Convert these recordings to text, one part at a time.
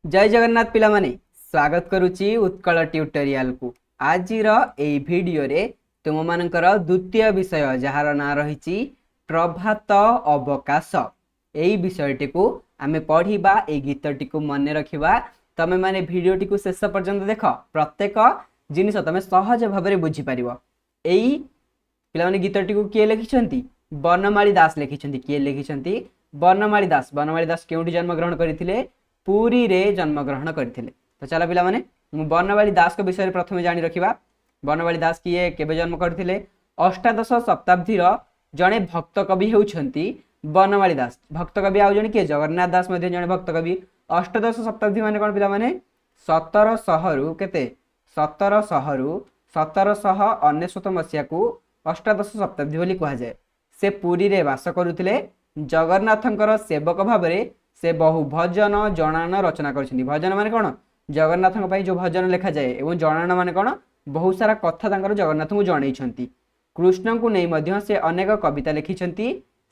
ଜୟ ଜଗନ୍ନାଥ ପିଲାମାନେ, ସ୍ୱାଗତ କରୁଛି ଉତ୍କଳ ଟ୍ୟୁଟୋରିଆଲକୁ। ଆଜିର ଏଇ ଭିଡ଼ିଓରେ ତୁମମାନଙ୍କର ଦ୍ୱିତୀୟ ବିଷୟ, ଯାହାର ନାଁ ରହିଛି ପ୍ରଭାତ ଅବକାଶ, ଏଇ ବିଷୟଟିକୁ ଆମେ ପଢ଼ିବା। ଏଇ ଗୀତଟିକୁ ମନେ ରଖିବା। ତମେମାନେ ଭିଡ଼ିଓଟିକୁ ଶେଷ ପର୍ଯ୍ୟନ୍ତ ଦେଖ, ପ୍ରତ୍ୟେକ ଜିନିଷ ତମେ ସହଜ ଭାବରେ ବୁଝିପାରିବ। ଏଇ ପିଲାମାନେ, ଗୀତଟିକୁ କିଏ ଲେଖିଛନ୍ତି? ବନମାଳୀ ଦାସ ଲେଖିଛନ୍ତି। କିଏ ଲେଖିଛନ୍ତି? ବନମାଳୀ ଦାସ। ବନମାଳୀ ଦାସ କେଉଁଠି ଜନ୍ମଗ୍ରହଣ କରିଥିଲେ? ପୁରୀରେ ଜନ୍ମଗ୍ରହଣ କରିଥିଲେ। ତ ଚାଲ ପିଲାମାନେ, ମୁଁ ବନମାଳୀ ଦାସଙ୍କ ବିଷୟରେ ପ୍ରଥମେ ଜାଣି ରଖିବା। ବନମାଳୀ ଦାସ କିଏ, କେବେ ଜନ୍ମ କରିଥିଲେ? ଅଷ୍ଟାଦଶ ଶତାବ୍ଦୀର ଜଣେ ଭକ୍ତ କବି ହେଉଛନ୍ତି ବନମାଳୀ ଦାସ। ଭକ୍ତ କବି ଆଉ ଜଣେ କିଏ? ଜଗନ୍ନାଥ ଦାସ ମଧ୍ୟ ଜଣେ ଭକ୍ତ କବି। ଅଷ୍ଟାଦଶ ଶତାବ୍ଦୀ ମାନେ କ'ଣ ପିଲାମାନେ? 1700ରୁ କେତେ? 1700ରୁ 1799 ମସିହାକୁ ଅଷ୍ଟାଦଶ ଶତାବ୍ଦୀ ବୋଲି କୁହାଯାଏ। ସେ ପୁରୀରେ ବାସ କରୁଥିଲେ। ଜଗନ୍ନାଥଙ୍କର ସେବକ ଭାବରେ ସେ ବହୁ ଭଜନ, ଜଣାଣ ରଚନା କରିଛନ୍ତି। ଭଜନ ମାନେ କ'ଣ? ଜଗନ୍ନାଥଙ୍କ ପାଇଁ ଯେଉଁ ଭଜନ ଲେଖାଯାଏ। ଏବଂ ଜଣାଣ ମାନେ କ'ଣ? ବହୁତ ସାରା କଥା ତାଙ୍କର ଜଗନ୍ନାଥଙ୍କୁ ଜଣେଇଛନ୍ତି। କୃଷ୍ଣଙ୍କୁ ନେଇ ମଧ୍ୟ ସେ ଅନେକ କବିତା ଲେଖିଛନ୍ତି।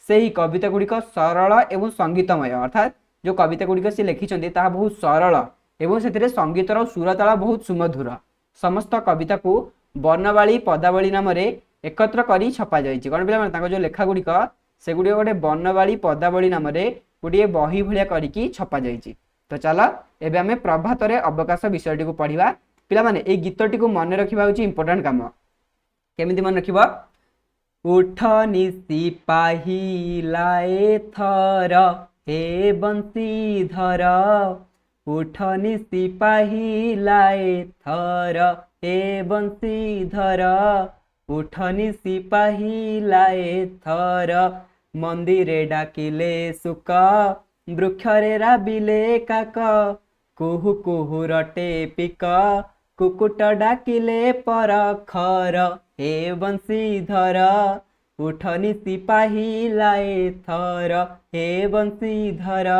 ସେହି କବିତା ଗୁଡ଼ିକ ସରଳ ଏବଂ ସଙ୍ଗୀତମୟ। ଅର୍ଥାତ୍ ଯେଉଁ କବିତା ଗୁଡ଼ିକ ସେ ଲେଖିଛନ୍ତି, ତାହା ବହୁତ ସରଳ ଏବଂ ସେଥିରେ ସଙ୍ଗୀତର ସୁରତାଳ ବହୁତ ସୁମଧୁର। ସମସ୍ତ କବିତାକୁ ବନମାଳୀ ପଦାବଳୀ ନାମରେ ଏକତ୍ର କରି ଛପାଯାଇଛି। କ'ଣ ପିଲାମାନେ, ତାଙ୍କ ଯେଉଁ ଲେଖା ଗୁଡ଼ିକ, ସେଗୁଡ଼ିକ ଗୋଟେ ବନମାଳୀ ପଦାବଳୀ ନାମରେ ଗୋଟିଏ ବହି ଭଳିଆ କରିକି ଛପାଯାଇଛି। ତ ଚାଲ, ଏବେ ଆମେ ପ୍ରଭାତରେ ଅବକାଶ ବିଷୟଟିକୁ ପଢ଼ିବା। ପିଲାମାନେ, ଏଇ ଗୀତଟିକୁ ମନେ ରଖିବା ହେଉଛି ଇମ୍ପୋର୍ଟାଣ୍ଟ କାମ। କେମିତି ମନେ ରଖିବ? ଉଠ ନିଶି ପାହିଲା ଏଥର, ହେ ବଂଶୀଧର। ଉଠ ନିଶି ପାହିଲା ଏଥର, ହେ ବଂଶୀଧର। ଉଠ ନିଶି ପାହିଲା ଏଥର। ମନ୍ଦିରେ ଡାକିଲେ ଶୁକ, ବୃକ୍ଷରେ ରାବିଲେ କାକ, କୁହୁ କୁହୁ ରଟେ ପିକ, କୁକୁଟ ଡାକିଲେ ପରଖର, ହେ ବଂଶୀଧର। ଉଠ ନିଶି ପାହିଲା ଏଥର, ହେ ବଂଶୀଧର।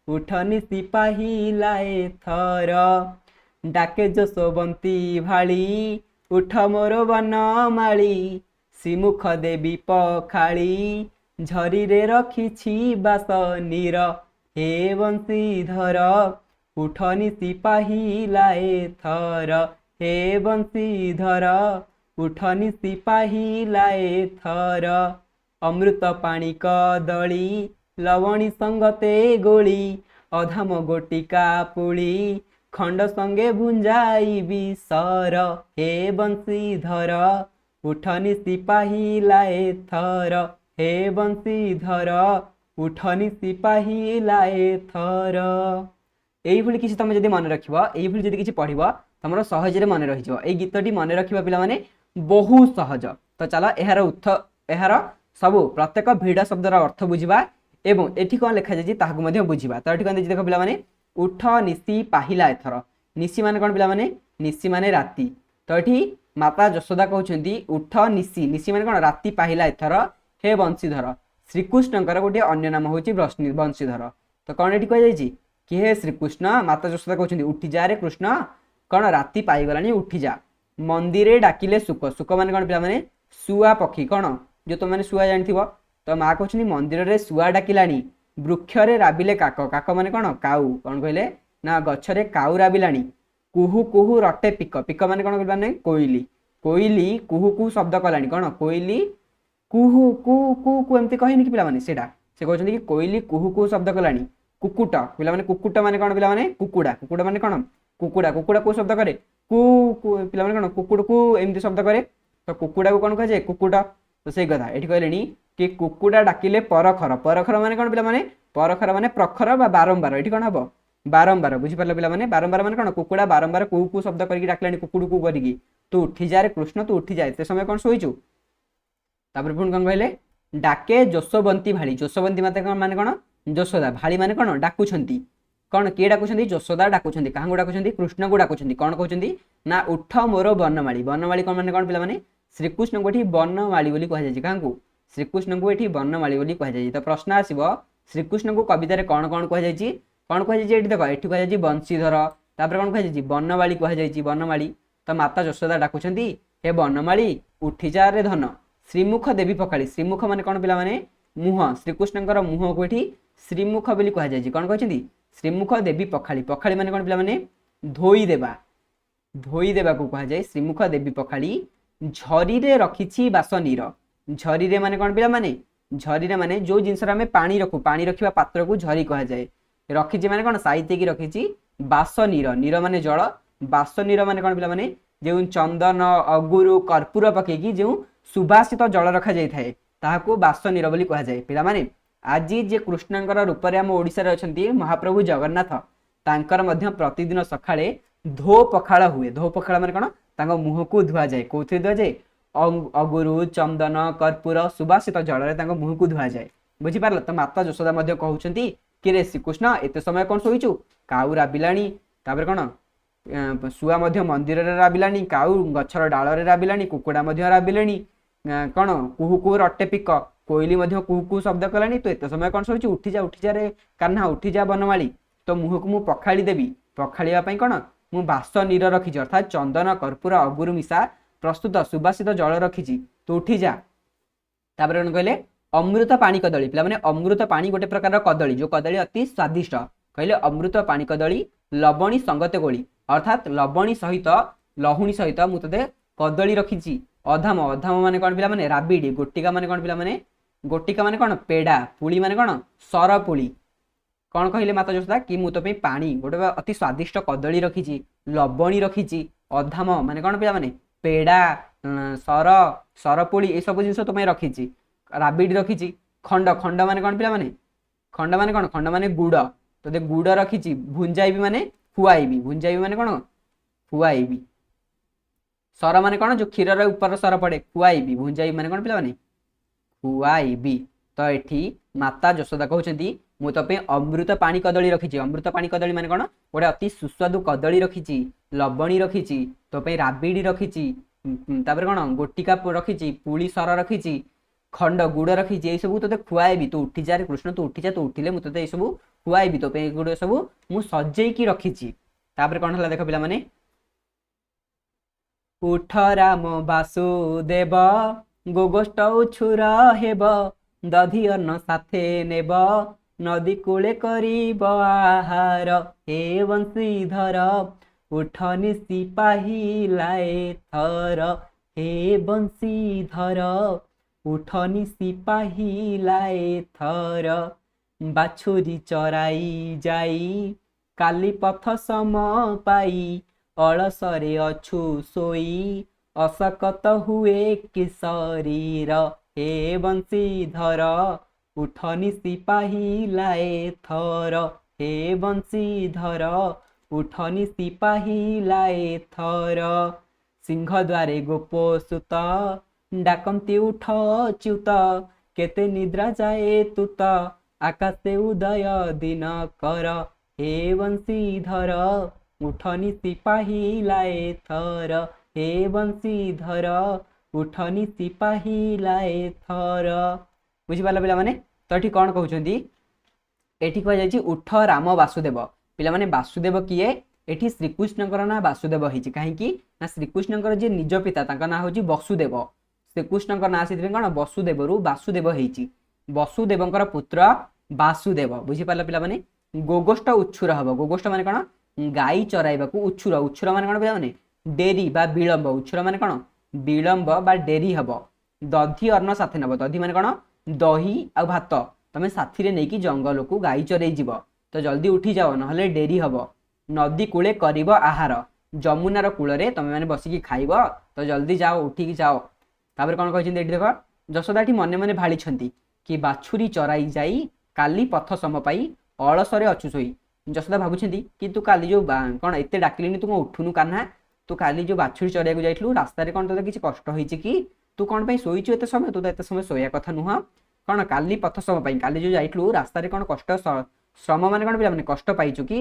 ଉଠ ନିଶି ପାହିଲା ଏଥର। ଡାକେ ଯଶୋବନ୍ତୀ ଭାଳି, ଉଠ ମୋର ବନମାଳୀ। ଶ୍ରୀମୁଖ ଦେବୀ ପଖାଳି, ଝରିରେ ରଖିଛି ବାସନୀର, ହେ ବଂଶୀଧର। ଉଠ ନିଶି ପାହିଲା ଏଥର, ହେ ବଂଶୀଧର। ଉଠ ନିଶି ପାହିଲା ଏଥର। ଅମୃତ ପାଣି କଦଳୀ, ଲବଣୀ ସଙ୍ଗତେ ଗୋଳି, ଅଧାମ ଗୋଟିକା ପୁଳି, ଖଣ୍ଡ ସଙ୍ଗେ ଭୁଞ୍ଜାଇବି ସର, ହେ ବଂଶୀଧର। ଉଠ ନିଶି ପାହିଲା ଏଥର, ହେ ବଂଶୀଧର। ଉଠ ନିଶି ପାହିଲା ଏଥର। ଏଇଭଳି କିଛି ତମେ ଯଦି ମନେ ରଖିବ, ଏଇଭଳି ଯଦି କିଛି ପଢ଼ିବ, ତମର ସହଜରେ ମନେ ରହିଯିବ। ଏଇ ଗୀତଟି ମନେ ରଖିବା ପିଲାମାନେ ବହୁତ ସହଜ। ତ ଚାଲ, ଏହାର ଉତ୍ଥ ଏହାର ସବୁ ପ୍ରତ୍ୟେକ ଭିଡ଼ ଶବ୍ଦର ଅର୍ଥ ବୁଝିବା ଏବଂ ଏଠି କ'ଣ ଲେଖାଯାଇଛି, ତାହାକୁ ମଧ୍ୟ ବୁଝିବା। ତ ଏଠି କ'ଣ ଦେଇଛି ଦେଖ ପିଲାମାନେ। ଉଠ ନିଶି ପାହିଲା ଏଥର। ନିଶି ମାନେ କ'ଣ ପିଲାମାନେ? ନିଶି ମାନେ ରାତି। ତ ଏଠି ମାତା ଯଶୋଦା କହୁଛନ୍ତି, ଉଠ ନିଶି। ନିଶି ମାନେ କ'ଣ? ରାତି। ପାହିଲା ଏଥର, ହେ ବଂଶୀଧର। ଶ୍ରୀକୃଷ୍ଣଙ୍କର ଗୋଟିଏ ଅନ୍ୟ ନାମ ହେଉଛି ବଂଶୀଧର। ତ କ'ଣ ଏଠି କୁହାଯାଇଛି କି ହେ ଶ୍ରୀକୃଷ୍ଣ, ମାତା ଯଶୋଦା କହୁଛନ୍ତି, ଉଠିଯାରେ କୃଷ୍ଣ। କ'ଣ? ରାତି ପାଇଗଲାଣି, ଉଠିଯା। ମନ୍ଦିରେ ଡାକିଲେ ଶୁକ। ଶୁକ ମାନେ କ'ଣ ପିଲାମାନେ? ଶୁଆ ପକ୍ଷୀ। କ'ଣ ଯୋଉ ତମେ ଶୁଆ ଜାଣିଥିବ। ତ ମା କହୁଛନ୍ତି, ମନ୍ଦିରରେ ଶୁଆ ଡାକିଲାଣି। ବୃକ୍ଷରେ ରାବିଲେ କାକ। କାକ ମାନେ କ'ଣ? କାଉ। କ'ଣ କହିଲେ ନା, ଗଛରେ କାଉ ରାବିଲାଣି। କୁହୁ କୁହୁ ରଟେ ପିକ। ପିକ ମାନେ କ'ଣ ପିଲାମାନେ? କୋଇଲି। କୋଇଲି କୁହୁ କୁହୁ ଶବ୍ଦ କଲାଣି। କ'ଣ? କୋଇଲି କୁହୁ କୁ କୁ କୁ ଏମିତି କହିନି କି ପିଲାମାନେ? ସେଇଟା ସେ କହୁଛନ୍ତି କି କୋଇଲି କୁହୁ କୁହୁ ଶବ୍ଦ କଲାଣି। କୁକୁଟ ପିଲାମାନେ, କୁକୁଟ ମାନେ କ'ଣ ପିଲାମାନେ? କୁକୁଡ଼ା। କୁକୁଡ଼ା ମାନେ କ'ଣ? କୁକୁଡ଼ା। କୁକୁଡ଼ା କୋଉ ଶବ୍ଦ କରେ? କୁ କୁ। ପିଲାମାନେ, କ'ଣ କୁକୁଡ଼ କୁ ଏମିତି ଶବ୍ଦ କରେ। ତ କୁକୁଡ଼ାକୁ କ'ଣ କୁହାଯାଏ? କୁକୁଟ। ତ ସେଇ କଥା ଏଠି କହିଲେଣି କି କୁକୁଡ଼ା ଡାକିଲେ ପରଖର। ପରଖର ମାନେ କ'ଣ ପିଲାମାନେ? ପରଖର ମାନେ ପ୍ରଖର ବା ବାରମ୍ବାର। ଏଠି କ'ଣ ହବ? ବାରମ୍ବାର। ବୁଝିପାରିଲ ପିଲାମାନେ? ବାରମ୍ବାର ମାନେ କ'ଣ? କୁକୁଡ଼ା ବାରମ୍ବାର କୁ କୁ ଶବ୍ଦ କରିକି ଡାକିଲାଣି, କୁକୁଡ଼ୁ କୁ କରିକି। ତୁ ଉଠିଯାରେ କୃଷ୍ଣ, ତୁ ଉଠିଯା, ଏତେ ସମୟ କ'ଣ ଶୋଇଛୁ? ତାପରେ ପୁଣି କ'ଣ କହିଲେ? ଡାକେ ଯଶୋବନ୍ତୀ ଭାଳି। ଯଶୋବନ୍ତୀ ମାତା କ'ଣ ମାନେ କ'ଣ? ଯଶୋଦା। ଭାଳି ମାନେ କ'ଣ? ଡାକୁଛନ୍ତି। କ'ଣ? କିଏ ଡାକୁଛନ୍ତି? ଯଶୋଦା ଡାକୁଛନ୍ତି। କାହାକୁ ଡାକୁଛନ୍ତି? କୃଷ୍ଣକୁ ଡାକୁଛନ୍ତି। କ'ଣ କହୁଛନ୍ତି ନା, ଉଠ ମୋର ବନମାଳୀ। ବନମାଳୀ କ'ଣ ମାନେ କ'ଣ ପିଲାମାନେ? ଶ୍ରୀକୃଷ୍ଣଙ୍କୁ ଏଠି ବନମାଳୀ ବୋଲି କୁହାଯାଇଛି। କାହାକୁ? ଶ୍ରୀକୃଷ୍ଣଙ୍କୁ ଏଠି ବନମାଳୀ ବୋଲି କୁହାଯାଇଛି। ତ ପ୍ରଶ୍ନ ଆସିବ, ଶ୍ରୀକୃଷ୍ଣଙ୍କୁ କବିତାରେ କ'ଣ କ'ଣ କୁହାଯାଇଛି? କ'ଣ କୁହାଯାଇଛି ଏଠି ଦେଖ। ଏଠି କୁହାଯାଇଛି ବଂଶୀଧର। ତାପରେ କ'ଣ କୁହାଯାଇଛି? ବନମାଳୀ କୁହାଯାଇଛି, ବନମାଳୀ। ତ ମାତା ଯଶୋଦା ଡାକୁଛନ୍ତି, ହେ ବନମାଳୀ, ଉଠିଯା ରେ ଧନ। ଶ୍ରୀମୁଖ ଦେବୀ ପଖାଳି। ଶ୍ରୀମୁଖ ମାନେ କ'ଣ ପିଲାମାନେ? ମୁହଁ। ଶ୍ରୀକୃଷ୍ଣଙ୍କର ମୁହଁକୁ ଏଠି ଶ୍ରୀମୁଖ ବୋଲି କୁହାଯାଇଛି। କ'ଣ କହିଛନ୍ତି? ଶ୍ରୀମୁଖ ଦେବୀ ପଖାଳି। ପଖାଳି ମାନେ କ'ଣ ପିଲାମାନେ? ଧୋଇ ଦେବା, ଧୋଇ ଦେବାକୁ କୁହାଯାଏ। ଶ୍ରୀମୁଖ ଦେବୀ ପଖାଳି ଝରିରେ ରଖିଛି ବାସନୀର। ଝରିରେ ମାନେ କ'ଣ ପିଲାମାନେ? ଝରିରେ ମାନେ ଯୋଉ ଜିନିଷରେ ଆମେ ପାଣି ରଖୁ, ପାଣି ରଖିବା ପାତ୍ରକୁ ଝରି କୁହାଯାଏ। ରଖିଛି ମାନେ କ'ଣ? ସାଇତିକି ରଖିଛି। ବାସନୀର, ନୀର ମାନେ ଜଳ, ବାସନୀର ମାନେ କ'ଣ ପିଲାମାନେ? ଯେଉଁ ଚନ୍ଦନ, ଅଗୁରୁ, କର୍ପୂର ପକେଇକି ଯେଉଁ ସୁବାସିତ ଜଳ ରଖାଯାଇଥାଏ, ତାହାକୁ ବାସନୀର ବୋଲି କୁହାଯାଏ। ପିଲାମାନେ, ଆଜି ଯେ କୃଷ୍ଣଙ୍କର ରୂପରେ ଆମ ଓଡ଼ିଶାରେ ଅଛନ୍ତି ମହାପ୍ରଭୁ ଜଗନ୍ନାଥ, ତାଙ୍କର ମଧ୍ୟ ପ୍ରତିଦିନ ସକାଳେ ଧୋ ପଖାଳ ହୁଏ। ଧୋ ପଖାଳ ମାନେ କ'ଣ? ତାଙ୍କ ମୁହଁକୁ ଧୁଆଯାଏ। କୋଉଥିରେ ଧୁଆଯାଏ? ଅଗୁରୁ, ଚନ୍ଦନ, କର୍ପୂର, ସୁବାସିତ ଜଳରେ ତାଙ୍କ ମୁହଁକୁ ଧୁଆଯାଏ। ବୁଝିପାରିଲ ତ? ମାତା ଯଶୋଦା ମଧ୍ୟ କହୁଛନ୍ତି କି ରେ ଶ୍ରୀକୃଷ୍ଣ, ଏତେ ସମୟ କ'ଣ ଶୋଇଛୁ? କାଉ ରାବିଲାଣି, ତାପରେ କ'ଣ ଶୁଆ ମଧ୍ୟ ମନ୍ଦିରରେ ରାବିଲାଣି, କାଉ ଗଛର ଡାଳରେ ରାବିଲାଣି, କୁକୁଡ଼ା ମଧ୍ୟ ରାବିଲେଣି, କ'ଣ କୁହୁ କୁହୁ ରଟେ ପିକ, କୋଇଲି ମଧ୍ୟ କୁହୁ କୁହୁ ଶବ୍ଦ କଲାଣି। ତୁ ଏତେ ସମୟ କ'ଣ ଶୋଇଛୁ? ଉଠିଯା, ଉଠିଯା ରେ କାହ୍ନା, ଉଠିଯା ବନମାଳୀ, ତୋ ମୁହଁକୁ ମୁଁ ପଖାଳି ଦେବି। ପଖାଳିବା ପାଇଁ କ'ଣ ମୁଁ ବାସ ନୀର ରଖିଛି, ଅର୍ଥାତ୍ ଚନ୍ଦନ, କର୍ପୂର, ଅଗୁରୁ ମିଶା ପ୍ରସ୍ତୁତ ସୁବାସିତ ଜଳ ରଖିଛି, ତୁ ଉଠିଯା। ତାପରେ କ'ଣ କହିଲେ? ଅମୃତ ପାଣି କଦଳୀ। ପିଲାମାନେ, ଅମୃତ ପାଣି ଗୋଟେ ପ୍ରକାରର କଦଳୀ, ଯୋଉ କଦଳୀ ଅତି ସ୍ୱାଦିଷ୍ଟ। କହିଲେ ଅମୃତ ପାଣି କଦଳୀ ଲବଣୀ ସଙ୍ଗତେ ଗୋଳି, ଅର୍ଥାତ୍ ଲବଣୀ ସହିତ, ଲହୁଣୀ ସହିତ ମୁଁ ତୋତେ କଦଳୀ ରଖିଛି। ଅଧାମ, ଅଧାମ ମାନେ କ'ଣ ପିଲାମାନେ? ରାବିଡ଼ି। ଗୋଟିକା ମାନେ କ'ଣ ପିଲାମାନେ? ଗୋଟିକା ମାନେ କ'ଣ? ପେଡ଼ା। ପୁଳି ମାନେ କ'ଣ? ସରପୁଳି। କ'ଣ କହିଲେ ମାତା ଯଶୋଦା କି ମୁଁ ତୋ ପାଇଁ ପାଣି, ଗୋଟେ ଅତି ସ୍ୱାଦିଷ୍ଟ କଦଳୀ ରଖିଛି, ଲବଣୀ ରଖିଛି। ଅଧାମ ମାନେ କ'ଣ ପିଲାମାନେ? ପେଡ଼ା, ସର, ସରପୁଳି, ଏସବୁ ଜିନିଷ ତୋ ପାଇଁ ରଖିଛି। ରାବିଡ଼ି ରଖିଛି। ଖଣ୍ଡ, ଖଣ୍ଡ ମାନେ କ'ଣ ପିଲାମାନେ? ଖଣ୍ଡ ମାନେ କ'ଣ? ଖଣ୍ଡ ମାନେ ଗୁଡ଼। ତୋତେ ଗୁଡ଼ ରଖିଛି। ଭୁଞ୍ଜାଇବି ମାନେ ଖୁଆଇବି। ଭୁଞ୍ଜାଇବି ମାନେ କ'ଣ? ଖୁଆଇବି। ସର ମାନେ କ'ଣ? ଯୋଉ କ୍ଷୀରର ଉପର ସର ପଡେ। ଖୁଆଇବି। ଭୁଞ୍ଜାଇବି ମାନେ କ'ଣ ପିଲାମାନେ? ଖୁଆଇବି। ତ ଏଠି ମାତା ଯଶୋଦା କହୁଛନ୍ତି, ମୁଁ ତୋ ପାଇଁ ଅମୃତ ପାଣି କଦଳୀ ରଖିଛି। ଅମୃତ ପାଣି କଦଳୀ ମାନେ କ'ଣ? ଗୋଟେ ଅତି ସୁସ୍ୱାଦୁ କଦଳୀ ରଖିଛି, ଲବଣୀ ରଖିଛି, ତୋ ପାଇଁ ରାବିଡ଼ି ରଖିଛି, ତାପରେ କ'ଣ ଗୋଟିକା ରଖିଛି, ପୁଳି ସର ରଖିଛି, ଖଣ୍ଡ ଗୁଡ଼ ରଖିଛି। ଏଇସବୁ ତୋତେ ଖୁଆଇବି। ତୁ ଉଠିଯା ରେ କୃଷ୍ଣ, ତୁ ଉଠିଯା। ତୁ ଉଠିଲେ ମୁଁ ତୋତେ ଏଇସବୁ ଖୁଆଇବି। ତୋ ପାଇଁ ଏଗୁଡ଼ିକ ସବୁ ମୁଁ ସଜେଇକି ରଖିଛି। ତାପରେ କ'ଣ ହେଲା ଦେଖ ପିଲାମାନେ। ଉଠ ରାମ ବାସୁଦେବ, ଗୋଗୋଷ୍ଠ ଉଛୁର ହେବ, ଦଧି ଅନ୍ନ ସାଥେ ନେବ, ନଦୀ କୂଳେ କରିବ ଆହାର। ହେ ବଂଶୀଧର, ଉଠନି ସିପାହୀ ଥର। ହେ ବଂଶୀଧର, ଉଠନି ସିପାହୀ ଥର। ବାଛୁରୀ ଚରାଇ ଯାଇ କାଲି ପଥ ସମ ପାଇ, ଅଳସରେ ଅଛୁ ଶୋଇ, ଅଶକତ ହୁଏ କି ଶରୀର। ହେ ବଂଶୀଧର, ଉଠନି ସିପାହୀ ଥର। ହେ ବଂଶୀଧର, ଉଠନି ସିପାହୀ ଥର। ସିଂହଦ୍ୱାରେ ଗୋପସୁତ ଡାକନ୍ତି ଉଠ ଅଚ୍ୟୁତ, କେତେ ନିଦ୍ରା ଯାଏ ତୁତ, ଆକାଶେ ଉଦୟ ଦିନ କର। ହେ ବଂଶୀଧର, ଉଠନି ସିପାହୀ ଥର। ହେ ବଂଶୀଧର, ଉଠନି ସିପାହୀ ଥର। ବୁଝିପାରିଲ ପିଲାମାନେ? ତ ଏଠି କ'ଣ କହୁଛନ୍ତି? ଏଠି କୁହାଯାଇଛି ଉଠ ରାମ ବାସୁଦେବ। ପିଲାମାନେ, ବାସୁଦେବ କିଏ? ଏଠି ଶ୍ରୀକୃଷ୍ଣଙ୍କର ନାଁ ବାସୁଦେବ ହେଇଛି। କାହିଁକି ନା ଶ୍ରୀକୃଷ୍ଣଙ୍କର ଯିଏ ନିଜ ପିତା, ତାଙ୍କ ନାଁ ହେଉଛି ବସୁଦେବ। ଶ୍ରୀକୃଷ୍ଣଙ୍କ ନାଁ ସେଥିପାଇଁ କ'ଣ ବସୁଦେବରୁ ବାସୁଦେବ ହେଇଛି। ବସୁଦେବଙ୍କର ପୁତ୍ର ବାସୁଦେବ। ବୁଝିପାରିଲ ପିଲାମାନେ? ଗୋଗୋଷ୍ଠ ଉଛୁର ହବ। ଗୋଗୋଷ୍ଠ ମାନେ କ'ଣ? ଗାଈ ଚରାଇବାକୁ। ଉଛୁର, ଉଛୁର ମାନେ କ'ଣ ପିଲାମାନେ? ଡେରି ବା ବିଳମ୍ବ। ଉଛୁର ମାନେ କ'ଣ? ବିଳମ୍ବ ବା ଡେରି ହବ। ଦଧି ଅନ୍ନ ସାଥେ ନେବ। ଦଧି ମାନେ କ'ଣ? ଦହି ଆଉ ଭାତ ତମେ ସାଥିରେ ନେଇକି ଜଙ୍ଗଲକୁ ଗାଈ ଚରେଇ ଯିବ। ତ ଜଲ୍ଦି ଉଠିଯାଅ, ନହେଲେ ଡେରି ହବ। ନଦୀ କୂଳେ କରିବ ଆହାର। ଯମୁନାର କୂଳରେ ତମେ ମାନେ ବସିକି ଖାଇବ। ତ ଜଲ୍ଦି ଯାଅ, ଉଠିକି ଯାଅ। ତାପରେ କ'ଣ କହିଛନ୍ତି ଏଠି ଦେଖ। ଯଶୋଦା ଏଠି ମନେ ମନେ ଭାଳିଛନ୍ତି କି ବାଛୁରୀ ଚରାଇ ଯାଇ କାଲି ପଥ ସମ ପାଇ, ଅଳସରେ ଅଛୁ ଶୋଇ। ଯଶୋଦା ଭାବୁଛନ୍ତି କି ତୁ କାଲି ଯୋଉ କ'ଣ ଏତେ ଡାକିଲିନି, ତୁ କ'ଣ ଉଠୁନୁ କାହ୍ନା? ତୁ କାଲି ଯୋଉ ବାଛୁରୀ ଚରାଇବାକୁ ଯାଇଥିଲୁ, ରାସ୍ତାରେ କ'ଣ ତୋତେ କିଛି କଷ୍ଟ ହେଇଛି କି? ତୁ କ'ଣ ପାଇଁ ଶୋଇଛୁ ଏତେ ସମୟ? ତୁ ତ ଏତେ ସମୟ ଶୋଇବା କଥା ନୁହଁ। କ'ଣ କାଲି ପଥ ସମ ପାଇଁ, କାଲି ଯୋଉ ଯାଇଥିଲୁ ରାସ୍ତାରେ କ'ଣ କଷ୍ଟ, ଶ୍ରମ ମାନେ କ'ଣ ପିଲାମାନେ? କଷ୍ଟ ପାଇଛୁ କି?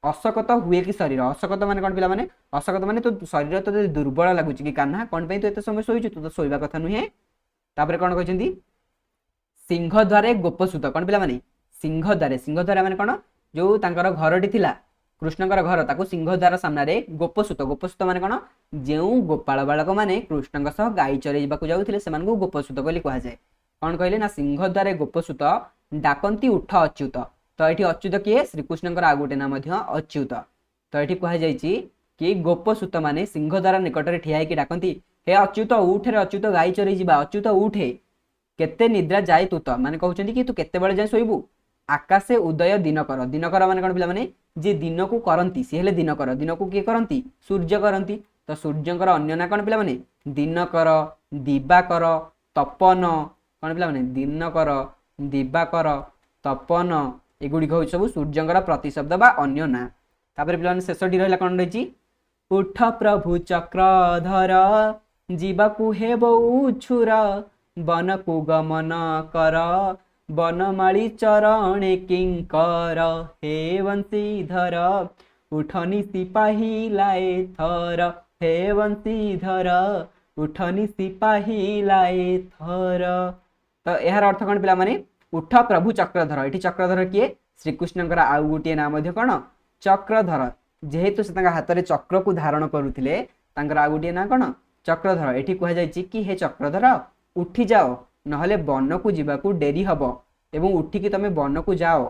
ଅଶକତ ହୁଏ କି ଶରୀର। ଅଶକତ ମାନେ କ'ଣ ପିଲାମାନେ? ଅଶକତ ମାନେ ତୋ ଶରୀର ତୋତେ ଦୁର୍ବଳ ଲାଗୁଛି କି କାହ୍ନା? କ'ଣ ପାଇଁ ତୁ ଏତେ ସମୟ ଶୋଇଛୁ? ତୁ ତ ଶୋଇବା କଥା ନୁହେଁ। ତାପରେ କ'ଣ କହିଛନ୍ତି? ସିଂହଦ୍ୱାରେ ଗୋପସୁତ। କ'ଣ ପିଲାମାନେ? ସିଂହଦ୍ୱାରେ, ସିଂହଦ୍ୱାର ମାନେ କ'ଣ? ଯୋଉ ତାଙ୍କର ଘରଟି ଥିଲା, କୃଷ୍ଣଙ୍କର ଘର, ତାକୁ ସିଂହଦ୍ୱାର ସାମ୍ନାରେ ଗୋପସୁତ। ଗୋପସୁତ ମାନେ କ'ଣ? ଯେଉଁ ଗୋପାଳ ବାଳକ ମାନେ କୃଷ୍ଣଙ୍କ ସହ ଗାଈ ଚରେଇବାକୁ ଯାଉଥିଲେ, ସେମାନଙ୍କୁ ଗୋପସୁତ ବୋଲି କୁହାଯାଏ। କ'ଣ କହିଲେ ନା ସିଂହଦ୍ୱାରେ ଗୋପସୁତ ଡାକନ୍ତି ଉଠ ଅଚ୍ୟୁତ। ତ ଏଠି ଅଚ୍ୟୁତ କିଏ? ଶ୍ରୀକୃଷ୍ଣଙ୍କର ଆଉ ଗୋଟେ ନାଁ ମଧ୍ୟ ଅଚ୍ୟୁତ। ତ ଏଠି କୁହାଯାଇଛି କି ଗୋପସୂତ ମାନେ ସିଂହଦ୍ୱାର ନିକଟରେ ଠିଆ ହେଇକି ଡାକନ୍ତି, ହେ ଅଚ୍ୟୁତ ଉଠରେ, ଅଚ୍ୟୁତ ଗାଈ ଚରେଇ ଯିବା, ଅଚ୍ୟୁତ ଉଠେ, କେତେ ନିଦ୍ରା ଯାଏ ତୁ ତ। ମାନେ କହୁଛନ୍ତି କି ତୁ କେତେବେଳେ ଯାଏଁ ଶୋଇବୁ? ଆକାଶେ ଉଦୟ ଦିନକର। ଦିନକର ମାନେ କ'ଣ ପିଲାମାନେ? ଯିଏ ଦିନକୁ କରନ୍ତି ସିଏ ହେଲେ ଦିନକର। ଦିନକୁ କିଏ କରନ୍ତି? ସୂର୍ଯ୍ୟ କରନ୍ତି। ତ ସୂର୍ଯ୍ୟଙ୍କର ଅନ୍ୟ ନାଁ କ'ଣ ପିଲାମାନେ? ଦିନକର, ଦିବାକର, ତପନ। କ'ଣ ପିଲାମାନେ? ଦିନକର, ଦିବାକର, ତପନ, ଏଗୁଡ଼ିକ ହେଉଛି ସବୁ ସୂର୍ଯ୍ୟଙ୍କର ପ୍ରତିଶବ୍ଦ ବା ଅନ୍ୟ ନାଁ। ତାପରେ ପିଲାମାନେ ଶେଷଟି ରହିଲା, କ'ଣ ରହିଛି? ଉଠ ପ୍ରଭୁ ଚକ୍ରଧର, ଯିବାକୁ ହେବ ଉଛୁର, ବନକୁ ଗମନ କର, ବନମାଳୀ ଚରଣେ କିଙ୍କର, ହେ ବଂଶୀଧର ଉଠନି ସିପାହୀ ଥର, ହେ ବଂଶୀଧର ଉଠନି ସିପାହୀ ଥର। ତ ଏହାର ଅର୍ଥ କ'ଣ ପିଲାମାନେ? ଉଠ ପ୍ରଭୁ ଚକ୍ରଧର। ଏଠି ଚକ୍ରଧର କିଏ? ଶ୍ରୀକୃଷ୍ଣଙ୍କର ଆଉ ଗୋଟିଏ ନାଁ ମଧ୍ୟ କ'ଣ? ଚକ୍ରଧର। ଯେହେତୁ ସେ ତାଙ୍କ ହାତରେ ଚକ୍ରକୁ ଧାରଣ କରୁଥିଲେ, ତାଙ୍କର ଆଉ ଗୋଟିଏ ନାଁ କ'ଣ? ଚକ୍ରଧର। ଏଠି କୁହାଯାଇଛି କି ହେ ଚକ୍ରଧର, ଉଠିଯାଅ, ନହେଲେ ବନକୁ ଯିବାକୁ ଡେରି ହବ ଏବଂ ଉଠିକି ତମେ ବନକୁ ଯାଅ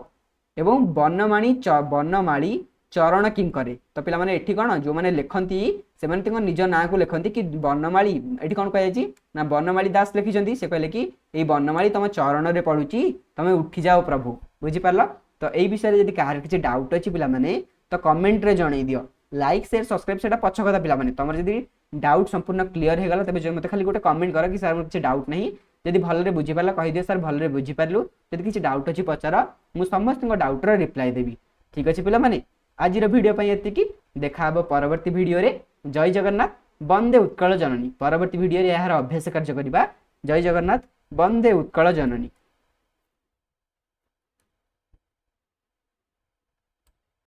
ଏବଂ ବନମାଣୀ ବନମାଳୀ ଚରଣ କିଙ୍କରେ। ତ ପିଲାମାନେ, ଏଠି କ'ଣ ଯେଉଁମାନେ ଲେଖନ୍ତି ସେମାନେ ତାଙ୍କ ନିଜ ନାଁକୁ ଲେଖନ୍ତି କି ବନମାଳୀ। ଏଠି କ'ଣ କୁହାଯାଇଛି ନା ବନମାଳୀ ଦାସ ଲେଖିଛନ୍ତି। ସେ କହିଲେ କି ଏଇ ବନମାଳୀ ତମ ଚରଣରେ ପଡୁଛି, ତମେ ଉଠିଯାଅ ପ୍ରଭୁ। ବୁଝିପାରିଲ ତ? ଏଇ ବିଷୟରେ ଯଦି କାହାର କିଛି ଡାଉଟ୍ ଅଛି ପିଲାମାନେ, ତ କମେଣ୍ଟରେ ଜଣେଇ ଦିଅ। ଲାଇକ୍, ସେୟାର, ସବସ୍କ୍ରାଇବ୍ ସେଟା ପଛ କଥା। ପିଲାମାନେ, ତମର ଯଦି ଡାଉଟ୍ ସମ୍ପୂର୍ଣ୍ଣ କ୍ଲିୟର ହେଇଗଲା, ତେବେ ମୋତେ ଖାଲି ଗୋଟେ କମେଣ୍ଟ କର କି ସାର୍, ମୋର କିଛି ଡାଉଟ୍ ନାହିଁ। ଯଦି ଭଲରେ ବୁଝିପାରିଲ, କହିଦିଅ ସାର୍, ଭଲରେ ବୁଝିପାରିଲୁ, ଯଦି କିଛି ଡାଉଟ୍ ଅଛି ପଚାର। ମୁଁ ସମସ୍ତଙ୍କ ଡାଉଟ୍ର ରିପ୍ଲାଏ ଦେବି। ଠିକ୍ ଅଛି ପିଲାମାନେ, ଆଜିର ଭିଡ଼ିଓ ପାଇଁ ଏତିକି। ଦେଖା ହେବ ପରବର୍ତ୍ତୀ ଭିଡ଼ିଓରେ। ଜୟ ଜଗନ୍ନାଥ, ବନ୍ଦେ ଉତ୍କଳ ଜନନୀ। ପରବର୍ତ୍ତୀ ଭିଡ଼ିଓରେ ଏହାର ଅଭ୍ୟାସ କାର୍ଯ୍ୟ କରିବା। ଜୟ ଜଗନ୍ନାଥ, ବନ୍ଦେ ଉତ୍କଳ ଜନନୀ।